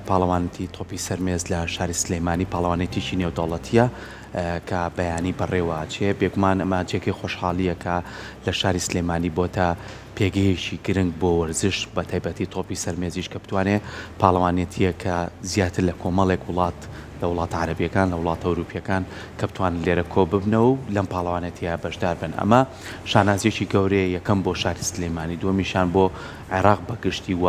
پاڵەوانێتی تۆپی سەرمێز لە شاری سلێمانی، پاڵەوانێتیی نێودەوڵەتییە کە بەیانی بەڕێوە ئەچێ. بێگومان ئەمە جێگەی خۆشحاڵییە کە لە شاری سلێمانی بۆتە پێگەیەکی گرنگ بۆ وەرزش بە تایبەتی تۆپی سەر مێزیش کە بتوانێ پاڵەوانێتییەکە زیاتر لە کۆمەڵێک وڵات لە وڵاتە عەرەبییەکان لە وڵاتە ئەوروپییەکان کە بتوانن لێرە کۆ ببنەوە و لەم پاڵەوانێتییە بەشدار بن ئەمە شانازییەکی گەورەیە یەکەم بۆ شاری سلێمانی دووەمیشان بۆ عێراق بە گشتی و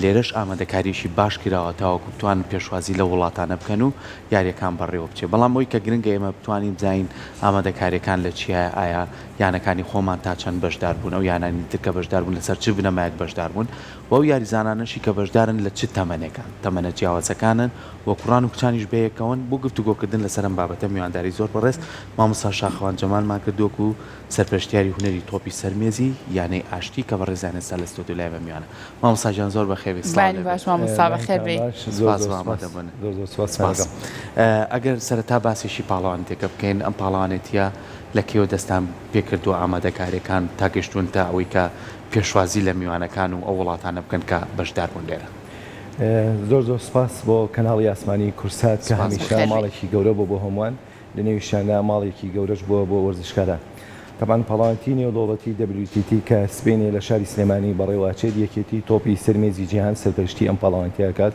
لێرەش ئامادەکارییەکی باش کراوە تاوەکو بتوانن پێشوازی لەو وڵاتانە بکەن و یارییەکان بەڕێوە بچێت بەڵام ئەوەی کە گرنگە ئێمە بتوانین بزانین ئامادەکارییەکان لە چیایە ئایا یانەکانی خۆمان تا چەند بەشدار بوون، ئەو یانانی تر کە بەشدار بوون لەسەر چ بنەمایەک بەشدار بوون و ئەو یاریزانانەشی کە بەشدارن لە چ تەمەنێکان، تەمەنە جیاوازەکانن و کوڕان و کچانیش بەیەکەوەن، بۆ گفتوگۆکردن لەسەر ئەم بابەتە میوانداری زۆر بەڕێز مامۆستا شاخەوان جەمالمان کرد وەکو سەرپەرشتیاری هونەری تۆپی سەر مێزی یانەی ئاشتی کە بەڕێزیان ئێستا لە ستۆدیۆ لای ئێمە میوانە. مامۆستا گیان زۆر بەخێر بێی، سڵاو بەیانی لێ باش بێت. مامۆستا بەخێر بەیانتان بێی. باش زۆر سپاس زۆر بۆ سپاس ئامادەبوونت. زۆر زۆر سپاستان سپاس. ئەکەم. ئەگەر سەرەتا باسێکی پاڵەوانێتیەکە بکەین، ئەم پاڵەوانێتیە لە کەیەوە دەستان پێکردووە ئامادەکاریەکان تا گەشتوونتە ئەوەی کە پێشوازی لە میوانەکان و ئەو وڵاتانە بکەن کە بەشدار بوون لێرە؟ زۆر زۆر سپاس بۆ کەناڵی ئاسمانی کورسات کە سپاس. هەمیشە بەخێربێی. ماڵێکی گەورە بووە بۆ هەمووان لە نێویشیاندا ماڵێکی گەورەش بووە بۆ وەرزشکاران. تەبعەن پاڵاوانێتی نێودەوڵەتی WTT کە سبەینێ لە شاری سلێمانی بەڕێوە ئەچێت یەکێتی تۆپی سەر مێزی جیهان سەرپەرشتی ئەم پاڵاوانێتیە ئەکات.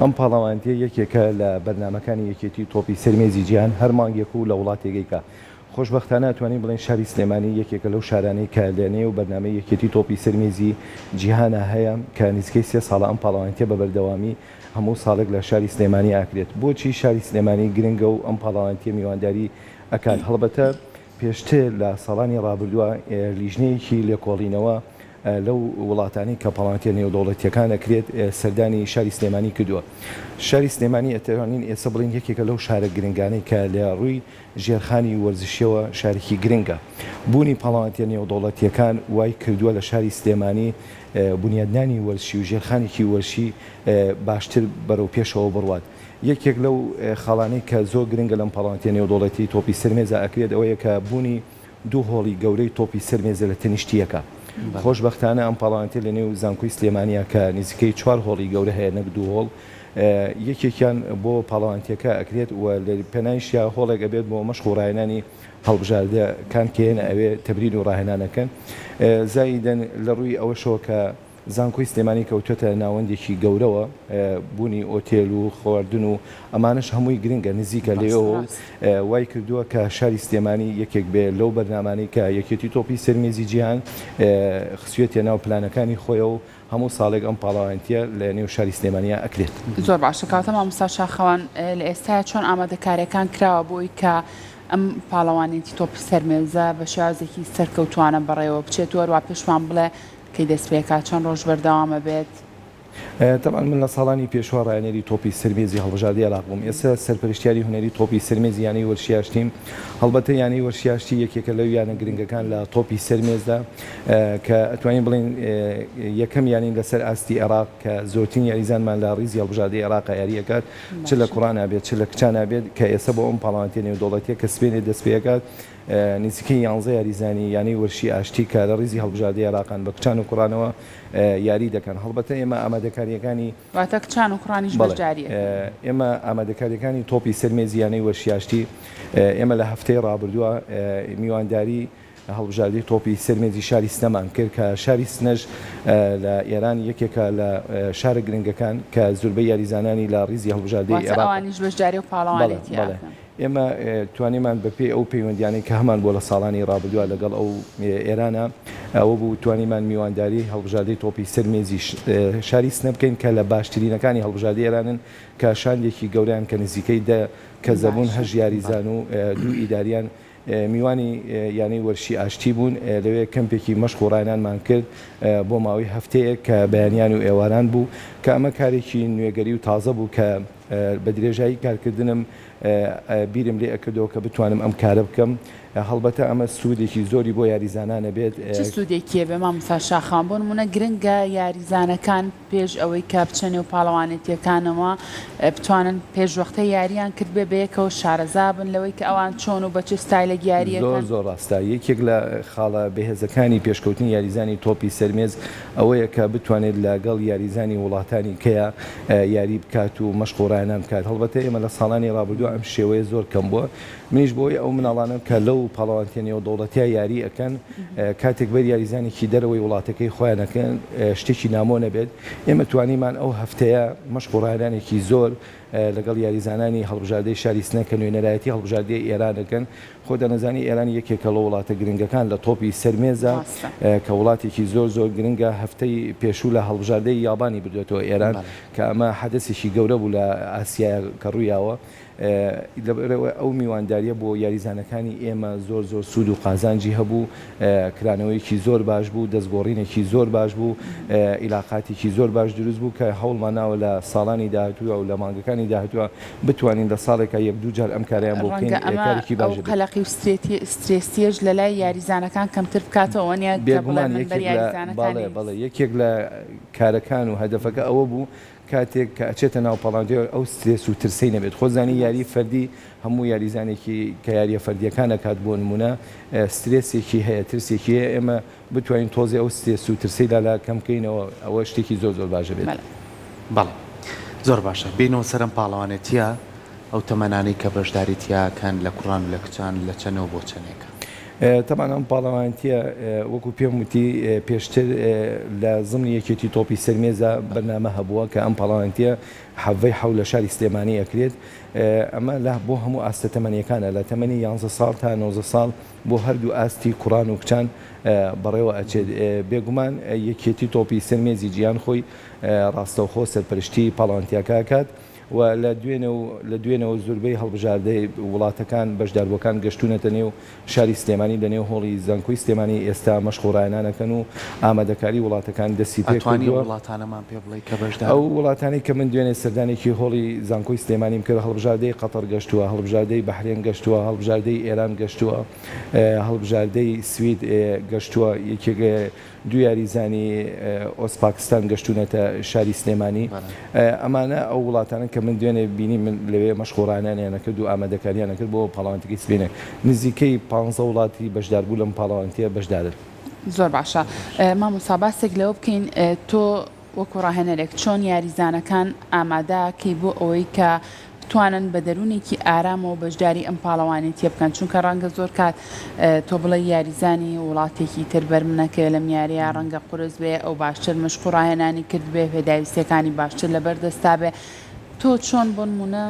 ئەم پاڵاوانێتیە یەکێکە لە بەرنامەکانی یەکێتی تۆپی سەر مێزی جیهان هەر مانگێک و لە وڵاتێک ئەیکا. خۆشبەختانە ئەتوانین بڵێین شاری سلێمانی یەکێکە لەو شارانەی کە لە نێو بەرنامەی یەکێتی تۆپی سەر مێزی جیهانا هەیە کە نزیکەی سێ ساڵە ئەم پاڵاوانێتیە بە بەردەوامی هەموو ساڵێک لە شاری سلێمانی ئاکرێت. بۆچی شاری سلێمانی گرنگە و ئەم پاڵاوانێتیە میوانداری ئەکات؟ هەڵبەتە پێشتر لە ساڵانی ڕابردووە لیژنەیەکی لێکۆڵینەوە لەو وڵاتانەی کە پاڵاوانێتیە نێودەوڵەتیەکان ئەکرێت سەردانی شاری سلێمانی کردووە. شاری سلێمانی ئەتوانین ئێستا بڵێین یەکێکە لەو شارە گرنگانەی کە لە ڕووی ژێرخانی وەرزشیەوە شارێکی گرنگە. بوونی پاڵاوانێتیە نێودەوڵەتیەکان وای کردووە لە شاری سلێمانی بونیادنانی وەرزشی و ژێرخانێکی وەرزشی باشتر بەرەو پێشەوە بڕوات. یەکێک لەو خاڵانەی کە زۆر گرنگە لەم پاڵاوانێتیە نێودەوڵەتیەی تۆپی سەر مێزا ئەکرێت ئەوەیە کە بوونی دوو هۆڵی گەورەی تۆپی سەر مێزە لە تەنیشتی یەکە. خۆشبەختانە ئەم پاڵاوانێتیە لە نێو زانکۆی سلێمانیە کە نزیکەی چوار هۆڵی گەورە هەیە نەک دوو هۆڵ، یەکێکیان بۆ پاڵەوانێتیەکە ئەکرێت و لە پەنایشیا هۆڵێک ئەبێت بۆ مەشق و ڕاهێنانی هەڵبژاردەکان کە یەنە ئەوێ تەمرین و ڕاهێنان ئەکەن. زائیدەن لە ڕووی ئەوەشەوە کە زانکۆی سلێمانی کەوتووەتە ناوەندێکی گەورەوە، بوونی ئۆتێل و خواردن و ئەمانەش هەمووی گرنگە، نزیکە لێیەوە و وای کردووە کە شاری سلێمانی یەکێک بێ لەو بەرنامانەی کە یەکێتی تۆپی سەر مێزی جیهان خستوویەتیە ناو پلانەکانی خۆیەوە و هەموو ساڵێک ئەم پاڵەوانێتیە لە نێو شاری سلێمانیا ئەکرێت. زۆر باشە کەواتە مامۆستا شاخەوان لە ئێستایا چۆن ئامادەکاریەکان کراوە بۆ ئەوی کە ئەم پاڵەوانێتی تۆپی سەر مێزە بە شێوازێکی سەرکەوتوانە بەڕێوە بچێت و هەروا پێشمان بڵێ کەی دەست پێکا چەند ڕۆژ بەردەوام ئەبێت؟ تەبعەن من لە ساڵانی پێشوە ڕاهێنەری تۆپی سەر مێزی هەڵبژاردەی عێراق بووم، ئێستا سەرپەرشتیاری هونەری تۆپی سەر مێزی یانەی وەرشیاشتیم، هەڵبەتە یانەی وەرشیاشتی یەکێکە لەو یانە گرنگەکان لە تۆپی سەر مێزدا کە ئەتوانین بڵێین یەکەم یانەین لەسەر ئاستی عێراق کە زۆرترین یاریزانمان لە ڕیزی هەڵبژاردەی عێراقا یاری ئەکات چ لە کوڕانا بێت چ لە کچانا بێت کە ئێستا بۆ ئەم پاڵەوانێتیە نێودەوڵەتیە کە سبەینێ دەست پێ ئەکات نزیکەی یانزە یاریزانی یانەی وەرشی ئاشتی کە لە ڕیزی هەڵبژاردەی عێراقان بە کچان و کوڕانەوە یاری دەکەن هەڵبەتە ئێمە ئامادەکارییەکانی واتە کچان و کوڕانیش بەڵێ بەشداری ئەکەن. ئێمە ئامادەکارییەکانی تۆپی سەر مێزی یانەی وەرشی ئاشتی ئێمە لە هەفتەی ڕابردووە میوانداری هەڵبژاردەی تۆپی سەر مێزی شاری سنەمان کرد کە شاری سنەش لە ئێران یەکێکە لە شارە گرنگەکان کە زوربەی یاریزانانی لە ڕیزی هەڵبژاردەی واتە عێراق ئەوانیش بەشداری و بەڵێ پاڵەوانێتی بەڵێ ئەکەن. ئێمە توانیمان بە پێی ئەو پەیوەندیانەی کە هەمان بووە لە ساڵانی ڕابردووە لەگەڵ ئەو ئێرانە ئەوە بوو توانیمان میوانداری هەڵبژاردەی تۆپی سەر مێزی شاری سنە بکەین کە لە باشترینەکانی هەڵبژاردەی ئێرانن کە شاندێکی گەورەیان کە نزیکەی دە کەس دەبوون باشە. هەشت یاریزان و دوو ئیداریان میوانی یانەی وەرشی ئاشتی بوون لەوێ کەمپێکی مەشق و ڕاهێنانمان کرد بۆ ماوەی هەفتەیەک کە بەیانیان و ئێواران بوو کە ئەمە کارێکی نوێگەری و تازە بوو کە بە درێژایی کارکردنم بیرم لێ ئەکردەوە کە بتوانم ئەم کارە بکەم. هەڵبەتە ئەمە سوودێکی زۆری بۆ یاریزانان ئەبێت. چ سوودێکی ئەبێ مامۆستا شاخەوان؟ بۆ نموونە گرنگە یاریزانەکان پێش ئەوەی کە بچنە نێو پاڵەوانێتییەکانەوە بتوانن پێشوەختە یارییان کردبێ بەیەکەوە شارەزا بن لەوەی کە ئەوان چۆن و بە چ ستایلێک یاری زۆر ئەکەن. زۆر ڕاستە. یەکێک لە خاڵە بەهێزەکانی پێشکەوتنی یاریزانی تۆپی سەرمێز ئەوەیە کە بتوانێت لەگەڵ یاریزانی وڵاتانی کەیا یاری بکات و مەشق و ڕاهێنان بکات. هەڵبەتە ئێمە لە ساڵانی ڕابردوو ئەم شێوەیە زۆر کەم بووە. منیش بۆی ئەو مناڵانە کە لەو پاڵەوانتیە نێودەوڵەتیە یاری ئەکەن کاتێک بەر یاریزانێکی دەرەوەی وڵاتەکەی خۆیان ئەکەن شتێکی نامۆ نەبێت ئێمە توانیمان ئەو هەفتەیە مەشق و ڕاهێنانێکی زۆر لەگەڵ یاریزانانی هەڵبژاردەی شاری سنە کە نوێنەرایەتی هەڵبژاردەی ئێران ئەکەن خۆ دەنەزانی ئێران یەکێکە لە وڵاتە گرنگەکان لە تۆپی سەرمێزە کە وڵاتێکی زۆر زۆر گرنگە هەفتەی پێشوو لە هەڵبژاردەی یابانی بردوێتەوە ئێران کە ئەمە حەدەسێکی گەورە بوو لە ئاسیا کە ڕوویاوە لەبەرئەوەی ئەو میواندارییە بۆ یاریزانەکانی ئێمە زۆر زۆر سوود و قازانجی هەبوو، کرانەوەیەکی زۆر باش بوو، دەستگۆڕینێکی زۆر باش بوو، ئیلاقاتێکی زۆر باش دروست بوو کە هەوڵمان ناوە لە ساڵانی داهاتووە و لە مانگەکانی داهاتووە بتوانین لە ساڵێکا یەک دوو جار ئەم کارەیان بۆ بکەین ڕەنگە ئەمە کارێکی ئەو باش دەبێت. قەلەقی و سترێسییەش لەلای یاریزانەکان کەمتر بکاتەوە وەنیە کە بڵێ بێگومان من بەر یەکێک لە بەڵێ یاریزانەکانی بەڵێ یەکێک لە کارەکان و هەدەفەکە ئەوە بوو کاتێک کە ئەچێتە ناو پاڵاوتگە ئەو سترێس و ترسەی نەبێت خۆ زانی یاری فەردی هەموو یاریزانێکی کە یاریە فەردیەکان ئەکات بۆ نمونە سترێسێکی هەیە ترسێکی هەیە ئێمە بتوانین تۆزێ ئەو سترێس و ترسەی لالا کەم بکەینەوە ئەوە شتێکی زۆر زۆر باشە بێت. بەڵێ زۆر باشە بێینەوە سەر ئەم پاڵەوانێتیە ئەو تەمەنانەی کە بەشداری تیا ئەکەن لە کوڕان و لە کچان لە چەنەوە بۆ چەنێکە؟ تەبعەن ئەم پاڵەوانێتیە وەکو پێم وتی پێشتر لە زمنی یەکێتی تۆپی سەرمێزا بەرنامە هەبووە کە ئەم پاڵەوانێتیە حەڤەی حەو لە شاری سلێمانی ئەکرێت ئەمە لە بۆ هەموو ئاستە تەمەنیەکانە لە تەمەنی یانزە ساڵ تا نۆزە ساڵ بۆ هەردوو ئاستی کوڕان و کچان بەڕێوە ئەچێت بێگومان یەکێتی تۆپی سەرمێزی جیهان خۆی ڕاستەوخۆ سەرپەرشتی پاڵەوانتیەکە ئەکات. و لە دوێنێ و لە دوێنێوە زوربەی هەڵبژاردەی وڵاتەکان بەشداربووەکان گەشتوونەتە نێو شاری سلێمانی لە نێو هۆڵی زانکۆی سلێمانی ئێستا مەشق و ڕاهێنان ئەکەن و ئامادەکاری وڵاتەکان دەستی پێ ئەتوانی ئەو کردووە. وڵاتانەمان پێ بڵێی کە ئەو بەشدارن؟ وڵاتانەی کە من دوێنێ سەردانێکی هۆڵی زانکۆی سلێمانیم کرد هەڵبژاردەی قەتەر گەشتووە، هەڵبژاردەی بەحرێن گەشتووە، هەڵبژاردەی ئێران گەشتووە، هەڵبژاردەی سوید گەشتووە، یەکێک دوو یاریزانی ئۆزپاکستان گەشتوونەتە شاری سلێمانی. ئەمانە ئەو وڵاتانەن کە من دوێنێ بینیم من لەوێ مەشق و ڕاهێنانیان ئەکرد و ئامادەکارییان ئەکرد بۆ پاڵەوانێتیەکەی سبەینێ. نزیکەی پانزە وڵاتی بەشداربوو لەم پاڵەوانێتیە بەشدارن. زۆر باشە مامۆستا باسێک لەوە بکەین تۆ وەکو ڕاهێنەرێک چۆن یاریزانەکان ئامادە کەی بۆ ئەوەی کە بتوانن بە دەروونێکی ئارامەوە بەشداری ئەم پاڵەوانێتیە بکەن چونکە ڕەنگە زۆر کات تۆ بڵێی یاریزانی وڵاتێکی تر بەر منەکەوێ لەم یاریە ڕەنگە قورس بێ ئەو باشتر مەشق و ڕاهێنانی کردبێ پێداویستیەکانی باشتر لەبەر دەستا بێ تۆ چۆن بۆ نمونە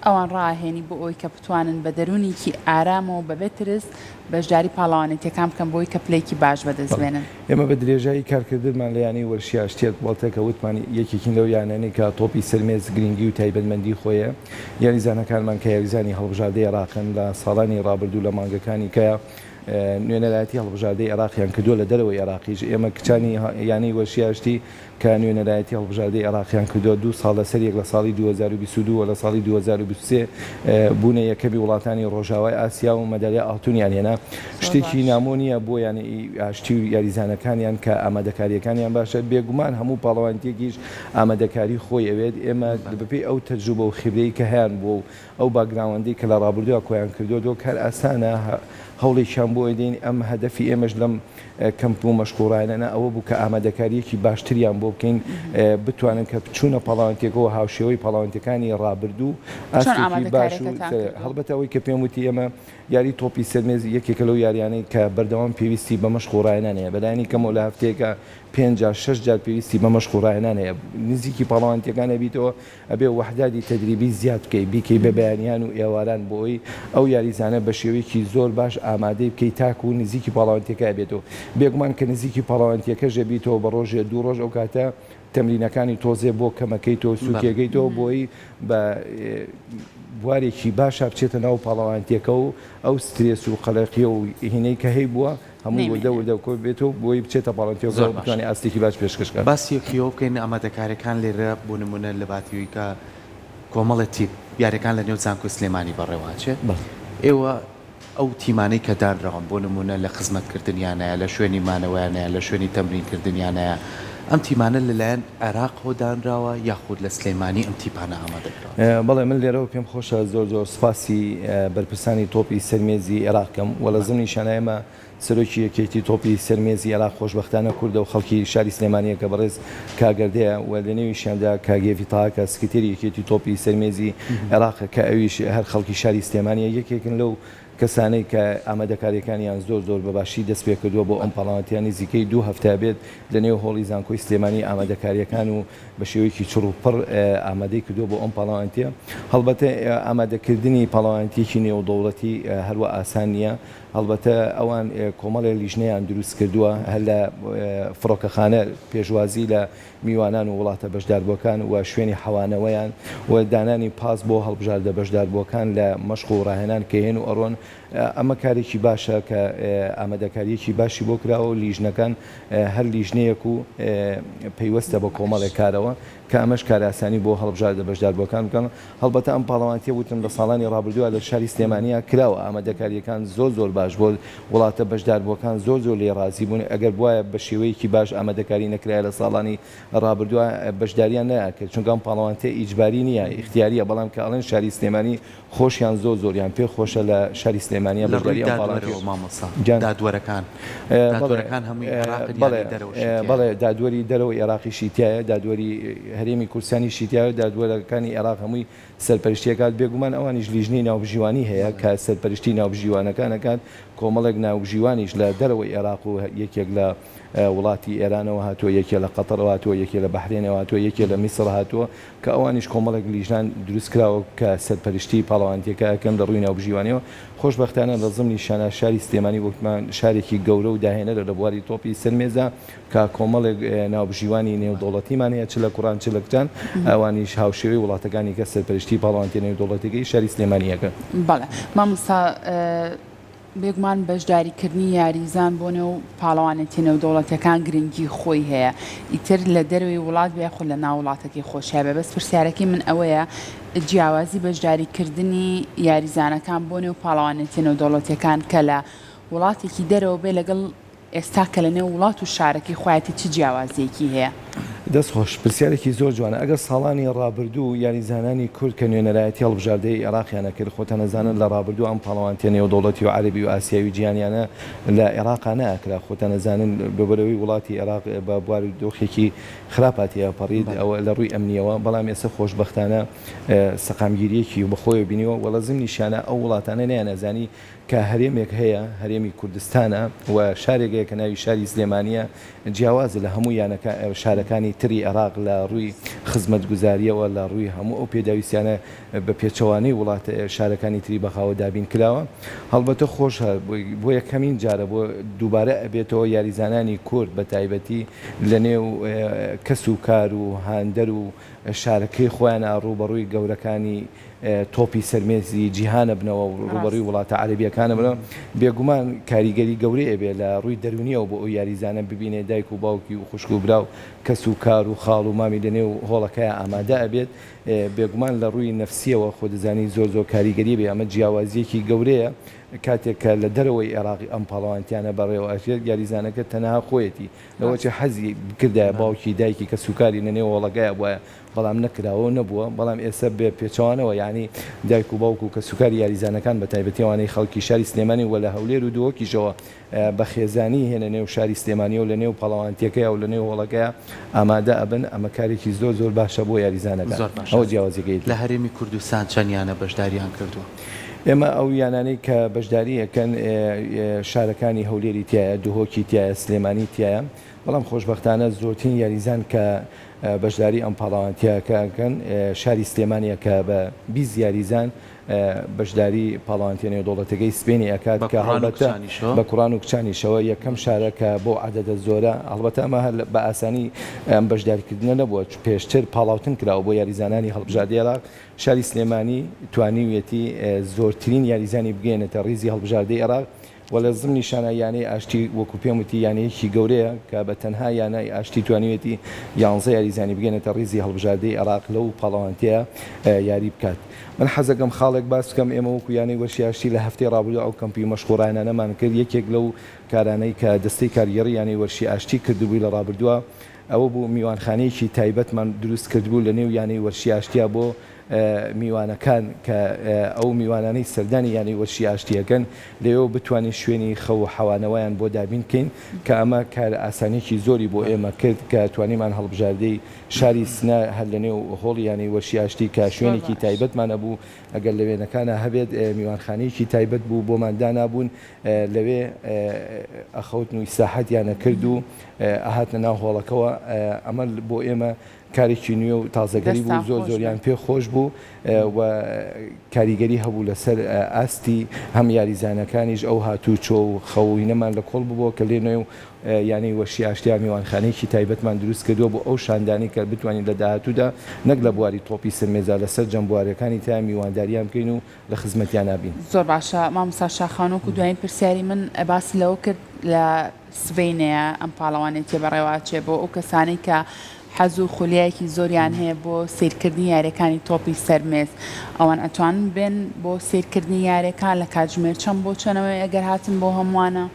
ئەوان ڕائەهێنی بۆ ئەوەی کە بتوانن بە دەروونێکی ئارامەوە بەبێ ترس بەشداری پاڵەوانێتیەکان بکەن بۆی کە پلەیەکی باش بەدەست بێنن. ئێمە بە درێژایی کارکردنمان لە یانەی وەرشی ئاشتیەت وەڵتە کە وتمان یەکێکین لەو یانانەی کە تۆپی سەر مێز گرنگی و تایبەتمەندی خۆیە یاریزانەکانمان کە یاریزانی هەڵبژاردەی عێراقن لە ساڵانی ڕابردوو لە مانگەکانی کە نوێنەرایەتی هەڵبژاردەی عێراقیان کردووە لە دەرەوەی عێراقیش ئێمە کچانی یانەی وەرشی ئاشتی کە نوێنەرایەتی هەڵبژاردەی عێراقیان کردووە، دوو ساڵ لەسەر یەک لە ساڵی 2022 و لە ساڵی 2023 بوونە یەکەمی وڵاتانی ڕۆژاوای ئاسیا و مەدالیا ئاڵتونیان هێنا. شتێکی نامۆ نییە بۆ یانەی ئاشتی و یاریزانەکانیان کە ئامادەکارییەکانیان باشە، بێگومان هەموو پاڵەوانێتییەکیش ئامادەکاری خۆی ئەوێت، ئێمە بەپێی ئەو تەجروبە و خیبرەی کە هەیانبووە و ئەو باکگراوەندەی کە لە ڕابردووە کۆیان کردووەتەوە کار ئاسانە هەوڵێکیان بۆ ئەدەین ئەم هەدەفی ئێمەش لەم کەمپ و مەشق و ڕاهێنانە ئەوە بوو کە ئامادەکارییەکی باشتریان بۆ بکەین بتوانن کە چوونە پاڵاوانتێکەوە هاوشێوەی پاڵاوانتەکانی ڕابردوو ئاستێکی باش و هەڵبەتە ئەوەی کە پێم وتی ئێمە یاری تۆپی سەرمێز یەکێکە لەو یاریانەی کە بەردەوام پێویستی بە مەشق و ڕاهێنان هەیە بەلایەنی کەمەوە لە هەفتەیەکە پێنج جار شەش جار پێویستی بە مەشق و ڕاهێنان هەیە نزیکی پاڵەوانتیەکان ئەبیتەوە ئەبێ وەحدادی تەدریبی زیاد بکەی بیکەی بە بەیانیان و ئێواران بۆ ئەوەی ئەو یاریزانە بە شێوەیەکی زۆر باش ئامادەی بکەی تاکو نزیکی پاڵەوانتیەکە ئەبێتەوە بێگومان کە نزیکی پاڵەوانتیەکەش ئەبیتەوە بە ڕۆژێ دوو ڕۆژ ئەو کاتە تەمرینەکانی تۆزێ بۆ کەمەکەیتەوە سوکێکەیتەوە بۆی بە بوارێکی باشا بچێتە ناو پاڵەوانتیەکە و ئەو سترێس و قەلەقیە و هینەی کە هەیبووە هەمووی وردە وردە کۆ بێتەوە بۆی بچێتە پاڵەوانێتیەکەوە بتوانێت ئاستێکی باش پێشکەش بکات. باسێکی ئەوە بکەین ئامادەکاریەکان لێرە بۆ نمونە لە باتیوی کە کۆمەڵێ تیپ یاریەکان لە نێو زانکۆی سلێمانی بەڕێوە ئەچێ ئێوە. ئەو تیمانەی کە دانراون بۆ نموونە لە خزمەتکردنیانایە، لە شوێنی مانەوەیانایە، لە شوێنی تەمرینکردنیانایە، ئەم تیمانە لەلایەن عێراقەوە دانراوە یاخود لە سلێمانی ئەم تیپانە ئامادە کراون؟ بەڵێ من لێرەوە پێم خۆشە زۆر زۆر سوپاسی بەرپرسانی تۆپی سەر مێزی عێراق کەم و لە زمنیشانا ئێمە سەرۆکی یەکێتی تۆپی سەر مێزی عێراق خۆشبەختانە کوردە و خەڵکی شاری سلێمانییە کە بەڕێز کاک گەردەیە و لە نێویشیاندا کاک هێڤی تاها کە سکرتێری یەکێتی تۆپی سەر مێزی عێراقە کە ئەویش هەر خەڵکی شاری سلێمانییە یەکێکن لەو کەسانەی کە ئامادەکارییەکانیان زۆر زۆر بە باشی دەست پێکردووە بۆ ئەم پاڵاوتیە نزیکەی دوو هەفتە بێت لە نێو هۆڵی زانکۆی سلێمانی ئامادەکارییەکان و بە شێوەیەکی چڕ و پڕ ئامادەی کردووە بۆ ئەم پاڵەوانێتیە. هەڵبەتە ئامادەکردنی پاڵەوانێتییەکی نێودەوڵەتی هەروا ئاسان نییە. هەڵبەتە ئەوان کۆمەڵێ لیژنەیان دروست کردووە هەر لە فڕۆکەخانە پێشوازی لە میوانان و وڵاتە بەشداربووەکان و شوێنی حەوانەوەیان و دانانی پاس بۆ هەڵبژاردە بەشداربووەکان لە مەشق و ڕاهێنان کە هێن و ئەڕۆن ئەمە کارێکی باشە کە ئامادەکارییەکی باشی بۆ کراوە و لیژنەکان هەر لیژنەیەک و پەیوەستە بە کۆمەڵێک کارەوە کە ئەمەش کارئاسانی بۆ هەڵبژاردە بەشداربووەکان بکەن. هەڵبەتە ئەم پاڵەوانتیە وتم لە ساڵانی ڕابردووە لە شاری سلێمانیا کراوە، ئامادەکارییەکان زۆر زۆر باش بووە، وڵاتە بەشداربووەکان زۆر زۆر لێی ڕازی بوون، ئەگەر بوایە بە شێوەیەکی باش ئامادەکاری نەکرایە لە ساڵانی ڕابردووە بەشداریان نەئەکرد، چونکە ئەم پاڵەوانتیە ئیجباری نییە، ئیختیارییە، بەڵام کە ئەڵێن شاری سلێمانی خۆشیان زۆر زۆریان پێ خۆشە لە شاری سلێمانیا لە ڕووی بەشداری ئەم پاڵەوانێتیە دادوەرەوە مامۆستا گیان دادوەرەکان بەڵێ دادوەرەکان هەمووی عێراقن یان بەڵێ لە دەرەوەشی تیایە؟ بەڵێ دادوەری دەرەوەی عێراقیشی تیایە دادوەری هەرێمی کوردستانیشی تیایە دادوەرەکانی عێراق هەمووی سەرپەرشتی ئەکات بێگومان ئەوانیش لیژنەی ناوبژیوانی هەیە بەڵێ کە سەرپەرشتی ناوبژیوانەکان ئەکات کۆمەڵێک ناوبژیوانیش لە دەرەوەی عێراق و یەکێک لە وڵاتی ئێرانەوە هاتووە یەکێ لە قەتەرەوە هاتووە یەکێ لە بەحرێنەوە هاتووە یەکێ لە میسڕ هاتووە کە ئەوانیش کۆمەڵێک لیژنان دروستکراوە کە سەرپەرشتی پاڵەوانێتیەکە ئەکەن لە ڕووی ناوبژیوانیەوە، خۆشبەختانە لە زمنی شانا شاری سلێمانی وەکمان شارێکی گەورە و داهێنەرە لە بواری تۆپی سەر مێزا کە کۆمەڵێک ناوبژیوانی نێودەوڵەتیمان هەیە چ لە کوڕان چ لە کچان ئەوانیش هاوشێوەی وڵاتەکانی کە سەرپەرشتی پاڵەوانێتیە نێودەوڵەتیەکەی شاری سلێمانی ئەکەن. بەڵێ مامۆستا بێگومان بەشداریکردنی یاریزان بۆ نێو پاڵەوانێتیە نێودەوڵەتیەکان گرنگی خۆی هەیە ئیتر لە دەرەوەی وڵات بێ یاخود لە ناو وڵاتەکەی خۆشیا بێ بەس پرسیارەکەی من ئەوەیە جیاوازی بەشداریکردنی یاریزانەکان بۆ نێو پاڵەوانێتیە نێودەوڵەتیەکان کە لە وڵاتێکی دەرەوە بێ لەگەڵ ئێستا کە لە نێو وڵات و شارەکەی خۆیەتی چ جیاوازییەکی هەیە؟ دەست خۆش، پرسیارێکی زۆر جوانە، ئەگەر ساڵانی ڕابردوو یاریزانانی کورد کە نوێنەرایەتی هەڵبژاردەی عێراقیان ئەکرد، خۆتان ئەزانن لە ڕابردوو ئەم پاڵەوانتیە نێودەوڵەتی و عەرەبی و ئاسیاوی و جیهانیانە لە عێراقا نەئەکرا، خۆتان ئەزانن لەبەرئەوەی وڵاتی عێراق بە بوار و دۆخێکی خراپا تێئەپەڕیت ئەوە لە ڕووی ئەمنیەوە، بەڵام ئێستا خۆشبەختانە سەقامگیریەکی بەخۆیەوە بینیوە و لە زمنیشیانا ئەو وڵاتانە نەیانئەزانی کە هەرێمێک هەیە هەرێمی کوردستانە و شارێک هەیە کە ناوی شاری سلێمانییە جیاوازە لە هەموو یانەکە شارەکانی تری عێراق لە ڕووی خزمەتگوزارییەوە لە ڕووی هەموو ئەو پێداویستیانە بە پێچەوانەی وڵات شارەکانی تری بەغاوە دابین کراوە هەڵبەتە خۆشە بۆ یەکەمین جارە بۆ دووبارە ئەبێتەوە یاریزانانی کورد بە تایبەتی لە نێو کەس و کار و هاندەر و شارەکەی خۆیانا ڕووبەڕووی گەورەکانی تۆپی سەر مێزی جیهان ئەبنەوە و ڕووبەڕووی وڵاتە عەرەبییەکان ئەبنەوە، بێگومان کاریگەری گەورەی ئەبێ لە ڕووی دەروونییەوە بۆ ئەو یاریزانە ببینێ دایک و باوکی و خوشک و برا و کەس و کار و خاڵ و مامی لە نێو هۆڵەکەیا ئامادە ئەبێت، بێگومان لە ڕووی نەفسییەوە خۆ دەزانی زۆر زۆر کاریگەری ئەبێ، ئەمە جیاوازییەکی گەورەیە کاتێک کە لە دەرەوەی عێراق ئەم پاڵەوانێتیانە بەڕێوە ئەچێت یاریزانەکە تەنها خۆیەتی لەوەچێ حەزی بکردایە باوکی دایکی کەسوکاری لە نێو هۆڵەکەیا بوایە بەڵام نەکراوە و نەبووە، بەڵام ئێستا بە پێچەوانەوە یانی دایک و باوک و کەسوکاری یاریزانەکان بە تایبەتی ئەوانەی خەڵکی شاری سلێمانی و لە هەولێر و دهۆکیشەوە بە خێزانی هێنە نێو شاری سلێمانیەوە لە نێو پاڵەوانتیەکەیا و لە نێو هۆڵەکەیا ئامادە ئەبن، ئەمە کارێکی زۆر زۆر باشە بۆ یاریزانەکان زۆر باشە. ئەوە جیاوازیەکەیەتی. لە هەرێمی کوردستان چەند یانە بەشداریان کردووە؟ ئێمە ئەو یانانەی کە بەشداری ئەکەن شارەکانی هەولێری تیایە، دهۆکی تیایە، سلێمانی تیایە، بەڵام خۆشبەختانە زۆرترین یاریزان کە بەشداری ئەم پاڵەوانێتییەکە ئەکەن شاری سلێمانییە کە بە 20 یاریزان بەشداری پاڵەوانێتییە نێودەوڵەتیەکەی سپێنی ئەکات بە کە کوڕان و هەڵبەتە کچانیشەوە؟ بە کوڕان و کچانیشەوە یەکەم شارە کە بەو عەدەدە زۆرە هەڵبەتە ئەمە هەر بە ئاسانی ئەم بەشداریکردنە نەبووە پێشتر پاڵاوتن کراوە بۆ یاریزانانی هەڵبژاردەی عێراق شاری سلێمانی توانیویەتی زۆرترین یاریزانی بگەیەنێتە ڕیزی هەڵبژاردەی عێراق. و لە زمنیشانا یانەی ئاشتی وەکو پێم وتی یانەیەکی گەورەیە کە بە تەنها یانای ئاشتی توانیویەتی یانزە یاریزانی بگەنێتە ڕیزی هەڵبژاردەی عێراق لەو پاڵەوانتیە یاری بکات. من حەزەکەم خاڵێک باس بکەم ئێمە وەکو یانەی وەرشی ئاشتی لە هەفتەی ڕابردوو ئەو کەمپی مەشق و ڕاهێنانەمان کرد یەکێک لەو کارانەی کە دەستەی کارگێڕی یانەی وەرشی ئاشتی کردبووی لە ڕابردووە ئەوە بوو میوانخانەیەکی تایبەتمان دروست کردبوو لە نێو یانەی وەرشی ئاشتیا بۆ میوانەکان کە ئەو میوانانەی سەردانی یانەی وەرشی ئاشتی ئەکەن لەوێوە بتوانین شوێنی خەو و حەوانەوەیان بۆ دابین بکەین کە ئەمە کار ئاسانیەکی زۆری بۆ ئێمە کرد کە توانیمان هەڵبژاردەی شاری سنە هەر لە نێو هۆڵی یانەی وەرشی ئاشتی کە شوێنێکی تایبەتمان ئەبوو ئەگەر لە وێنەکانا هەبێت میوانخانەیەکی تایبەت بوو بۆمان دانابوون لەوێ ئەخەوتن و ئیسراحەتیان ئەکرد و ئەهاتنە ناو هۆڵەکەوە ئەمە بۆ ئێمە کارێکی نوێ و تازەگەری بوو زۆر زۆریان پێ خۆش بوو و کاریگەری هەبوو لەسەر ئاستی هەم یاریزانەکانیش ئەو هاتوو چۆ و خەوینەمان لە کۆڵ ببووە کە لێ نوێ و یانەی وەرشی ئاشتیا میوانخانەیەکی تایبەتمان دروست کردووە بۆ ئەو شاندانەی کە بتوانین لە داهاتوودا نەک لە بواری تۆپی سەرمێزا لەسەر جەم بوارەکانی تیا میوانداریان بکەین و لە خزمەتیانا بین. زۆر باشە مامۆستا شاخان وەکو دوایین پرسیاری من باست لەوە کرد لە سبەینێیە ئەم پاڵەوانێتیە بەڕێوە ئەچێ بۆ ئەو کەسانەی کە حەز و خولیایەکی زۆریان هەیە بۆ سەیرکردنی یاریەکانی تۆپی سەر مێز ئەوان ئەتوانن بێن بۆ سەیرکردنی یاریەکان لە کاتژمێر چەند بۆ چەنەوەی ئەگەر هاتن بۆ هەمووانە؟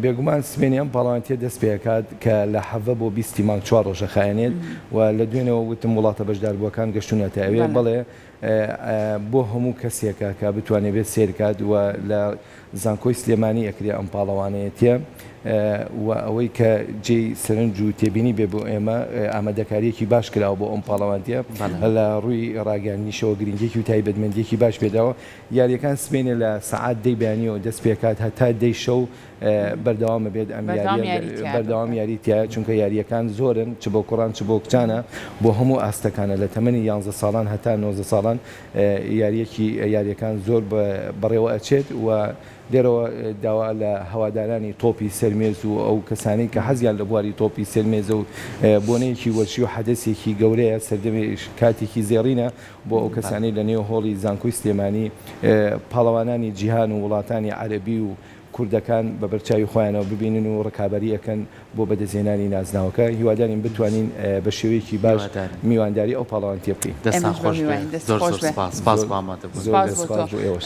بێگومان سبەینێ ئەم پاڵەوانێتیە دەست پێ ئەکات کە لە حەڤە بۆ بیستی مانگ چوار ڕۆژە خایەنێت و لە دوێنێوە وتم وڵاتە بەشداربووەکان گەشتوونەتە ئەوێ بەڵێ بۆ هەموو کەسێکە کە بتوانێت بێت سەیر کات و لە زانکۆی سلێمانی ئەکرێ ئەم پاڵەوانێتیە و ئەوەی کە جێی سەرنج و تێبینی بێ بۆ ئێمە ئامادەکاریەکی باش کراوە بۆ ئەم پاڵەوانتیە لە ڕووی ڕاگەیاندنیشەوە گرنگیەکی و تایبەتمەندیەکی باش پێداوە یاریەکان سبەینێ لە سەعات دەی بەیانیەوە دەست پێکات هەتا دەی شەو بەردەوام ئەبێت ئەم یاریە بەردەوام یاری تیایە چونکە یاریەکان زۆرن چ بۆ کوڕان چ بۆ کچانە بۆ هەموو ئاستەکانە لە تەمەنی یانزە ساڵان هەتا 19 ساڵان یاریەکی یاریەکان زۆر بەڕێوە ئەچێت و لێرەوە داوا لە هەوادارانی تۆپی سەرمێز و ئەو کەسانی کە حەزیان لە بواری تۆپی سەرمێزە و بۆنەیەکی وەرشی و حەدەسێکی گەورەیە سەردەمی کاتێکی زێڕینە بۆ ئەو کەسانەی لە نێو هۆڵی زانکۆی سلێمانی پاڵەوانانی جیهان و وڵاتانی عەرەبی و کوردەکان بە بەرچاوی خۆیانەوە ببینن و ڕکابەری ئەکەن بۆ بەدەستهێنانی نازناوەکە، هیوادارین بتوانین بە شێوەیەکی باش میوانداری ئەو پاڵەوانتیە بکەین. دەستتان خۆش بێ زۆر زۆر سپاس سپاس بۆ ئامادەبوونتان. زۆر سپاس بۆ ئێوەش.